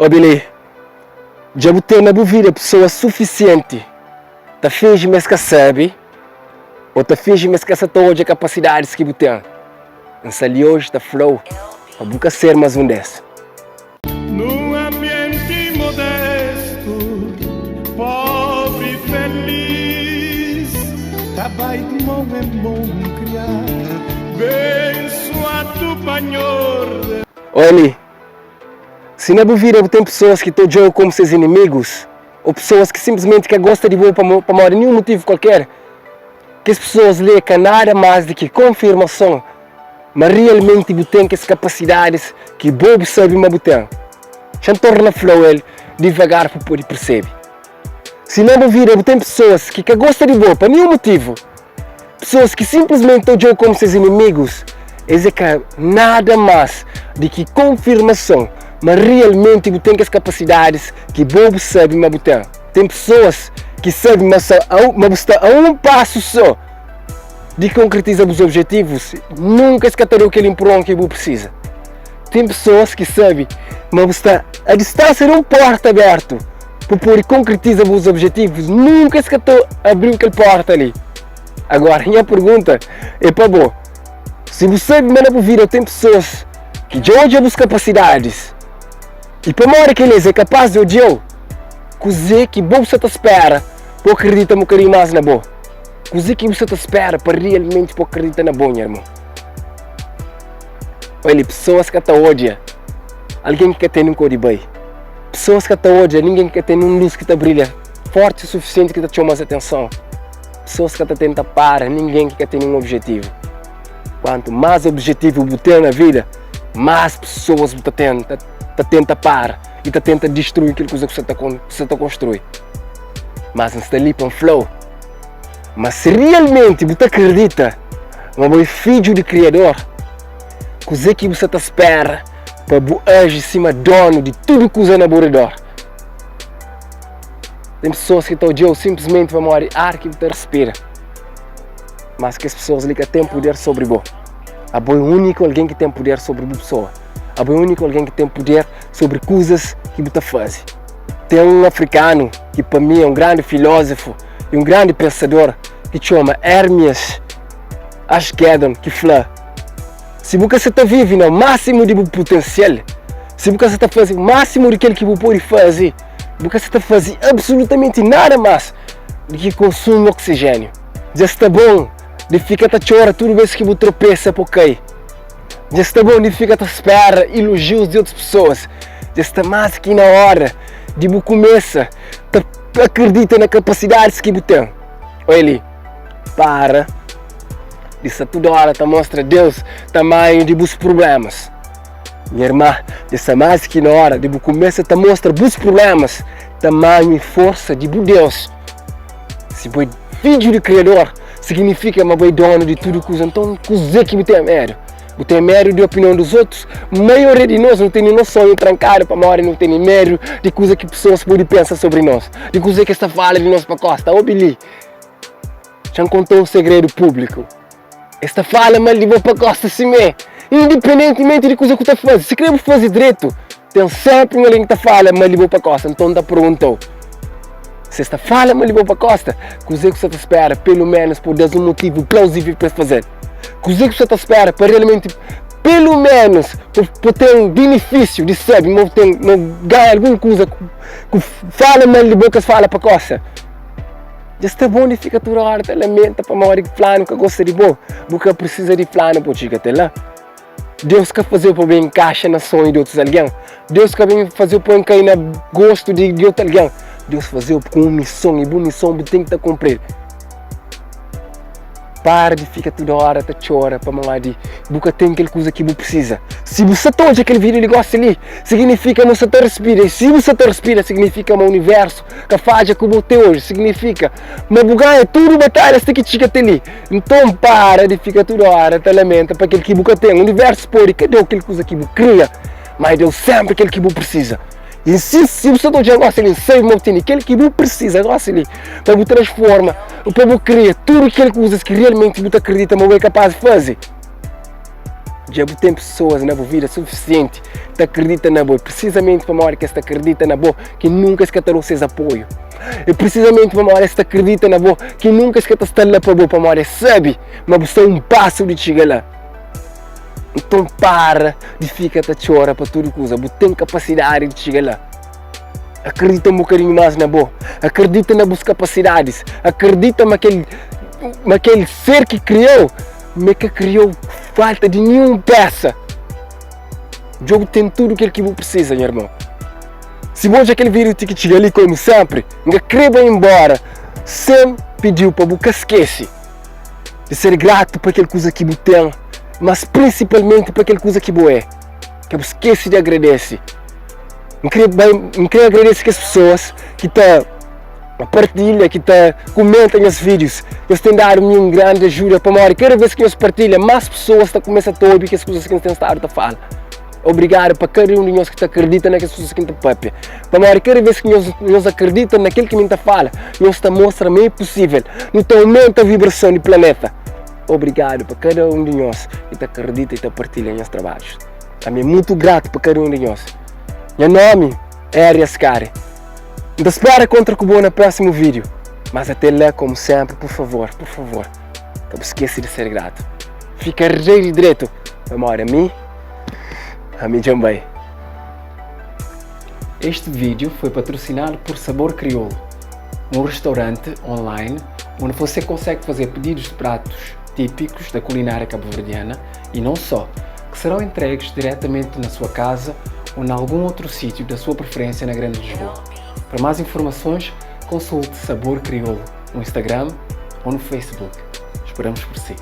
Obi li, dja bu ten na bu vida pesoas sufisienti ta finji ma es ka sabe ô ta finji ma es ka sa ta odja kapasidadis ki bu ten. N sta li oji ta fla-u pa bu ka ser más un des. Num ambienti modestu, pobri feliz, ta bai di mon en mon kriá, bensuadu pa Nhordes. Oli, si na bu vida bu ten pesoas ki ta odja-u komu ses inimigus ô pesoas ki sinplismenti ka gosta di bo pamodi ninhun motivu kualker, kes pesoas li é ka nada más di ki konfirmason ma realmenti bu ten kes kapasidadis ki bo bu sabe ma bu ten. Xa N torna fla-u el divagar pa bu pode persebe. Si na bu vida bu ten pesoas ki ka gosta di bo pa ninhun motivu, pesoas ki sinplismenti ta odja-u kómu ses inimigus, es é ka nada más di ki konfirmason ma realmenti bu ten kes kapasidadis ki bo bu sabe ma bu ten. Ten pesoas ki sabe ma ma bu sta a un pasu sô di konkretiza bus objetivus, nunka es ka ta da-u kel inpuron ki bu prisiza. Ten pesoas ki sabe ma bu sta a distánsia di un pórta abértu pa pode konkretiza bus objetivus, nunka es ka ta abri-u kel pórta li. Agora, nha pergunta é pa bo, si bu sabe ma na bu vida ten pesoas ki dja odja bus kapasidadis i pamodi kel es é kapás di odia-u, kuzê ki bo bu sta ta spera pa bu akredita un bokadinhu más na bo? Kuzê ki bu sta ta spera pa realmenti bu akredita na bo, nha irmon? Oi li, pesoas ka ta odia algen ki ka ten un kau di bai. Pesoas ka ta odia ningen ki ka ten un lus ki ta brilha forti o sufisienti ki ta txoma-s atenson. Pesoas ka ta tenta para ningen ki ka ten un objetivu. Kuantu más objetivu bu ten na vida, más pesoas bu ta tenta ta tenta para i ta tenta distrui kel kuza ki bu sta ta konstrui. Mas N sta li pa N fla-u ma si realmenti bu ta kridita ma bo é fidju di Kriador, kuzê ki bu sta ta spera pa bu aji sima donu di tudu kuza na bu ridor? Ten pesoas ki ta odja-u sinplismenti pamodi ar ki bu ta respira. Mas kes pesoas li ka ten puder sobri bo. Abo é úniku algen ki ten puder sobri bu pesoa. Abo é úniku algen ki ten puder sobri kuzas ki bu ta faze. Ten un afrikanu ki pa mi é un grandi filózofu i un grandi pensador ki txoma Ermias Asghedom ki fla, Si bu ka sa ta vive na másimu di bu putensial, si bu ka sa ta faze másimu di kel ki bu pode faze, bu ka sa ta faze absolutamenti nada más di ki konsumi oksijéniu. Dja sta bon di fika ta txora tudu bês ki bu tropesa pa bu kai. Dja sta bon di fika ta spera ilojius di otus pesoas. Dja sta más ki na óra di bu kumesa ta akridita na kapasidadis ki bu ten. Oia li, para di sta tudu óra ta mostra Deus tamanhu di bus prublémas. Nha irma, dja sta más ki na óra di bu kumesa ta mostra bus prublémas tamanhu i forsa di bu Deus. Si bu é fidju di Kriador, siginifika ma bu é donu di tudu kuza. Nton, kuzê ki bu ten medu? Bu ten medu di opinion di otus? Maioria di nos nu tene nos sonhu trankadu pamodi nu tene medu di kuza ki pesoas pode pensa sobri nos, di kuzê ki es ta fala di nos pa kósta. Obi li, xa N konta un segredu públiku. Es ta fala mal di bo pa kósta simé, indipendentimenti di kuza ki bu ta faze. Sikrê bu faze dretu, ten sénpri un algen ki ta fala mal di bo pa kósta. Nton, N ta pergunta-u, si es ta fala mal di bo pa kósta, kuzê ki bu sta ta spera pelu ménus pa bu da-s un motivu plauzível pa es faze-l? Kuzê ki bu sta ta spera pa realmenti pelu ménus pa bu ten binifísiu di sabe ma bu ten ma bu ganha algun kuza ku fala mal di bo ki es fala pa kósta? Dja sta bon di fika tudu óra ta lamenta pamodi ki flanu ka gosta di bo. Bu ka prisiza di flanu pa bu txiga te la. Deus ka faze-u pa bu inkaxa na sonhu di otus algen. Deus ka ben faze-u pa bu kai na gostu di di otu algen. Deus faze-u ku un mison i bu mison bu ten ki ta kunpri-l. Para di fika tudu óra ta txora pamodi bu ka ten kel kuza ki bu prisiza. Si bu sta ta odja kel vídiu li gósi li, siginifika ma bu sta ta respira. I si bu sta ta respira, siginifika ma universu ka fadja ku bo te oji. Siginifika ma bu ganha tudu batalhas ti ki txiga te li. Nton, para di fika tudu óra ta lamenta pa kel ki bu ka ten. Universu pode ka da-u kel kuza ki bu kria, má el da-u sénpri kel ki bu prisiza. I si si bu sta ta odja gósi li, N sabe ma bu tene kel ki bu prisiza gósi li pa bu transforma, pa bu kria tudu kel kuzas ki realmenti bu ta kridita ma bu é kapás di faze. Dja bu ten pesoas na bu vida sufisienti ta akredita na bo. É prisizamenti pamodi ki es ta akredita na bo ki nunka es ka ta da-u ses apoiu. É prisizamenti pamodi es ta akredita na bo ki nunka es ka ta sta la pa bo pamodi es sabe ma bu sta un pasu di txiga la. Nton para di fika ta txora pa tudu kuza. Bu ten kapasidadi di txiga la. Akredita un bokadinhu más na bo. Akredita na bus kapasidadis. Akredita ma kel ma kel ser ki kriau ma e ka kriau falta di ninhun pesa. Dja bu ten tudu kel ki bu prisiza, nha irmon. Si bu odja kel vídiu ti ki txiga li, komu sénpri, N ka krê bai inbóra sen pidi-u pa bu ka skese di ser gratu pa kel kuza ki bu ten, mas prinsipalmenti pa kel kuza ki bu é. Ka bu skese di agradese. N krê bai, N krê agradese kes pesoas ki ta partilha, ki ta kumenta nhas vídius. Nhos ten dadu mi un grandi ajuda pamodi kada vez ki nhos partilha, más pesoas ta kumesa ta obi kes kuzas ki N ten stadu ta fala. Obrigadu pa kada un di nhos ki ta akredita na kes kuzas ki N ta papia. Pamodi kada vez ki nhos, nhos akredita na kel ki mi N ta fala, nhos ta mostra ma é pusível. Nu ta aumenta vibrason di planeta. Obrigadu pa kada un di nhos ki ta akredita i ta partilha nhas trabadjus. Ami é mutu gratu pa kada un di nhos. Nha nomi é Arias Kari. N ta spera kontra ku bo na prósimu vídiu. Mas até la, komu sénpri, pur favor, pur favor, ka bu skese di ser gratu. Fika rei di dretu, pamodi ami, ami dja N bai. Este vídeo foi patrocinado por Sabor Crioulo, um restaurante online onde você consegue fazer pedidos de pratos típicos da culinária cabo-verdiana e não só, que serão entregues diretamente na sua casa ou em algum outro sítio da sua preferência na Grande Lisboa. Para mais informações, consulte Sabor Crioulo no Instagram ou no Facebook. Esperamos por si.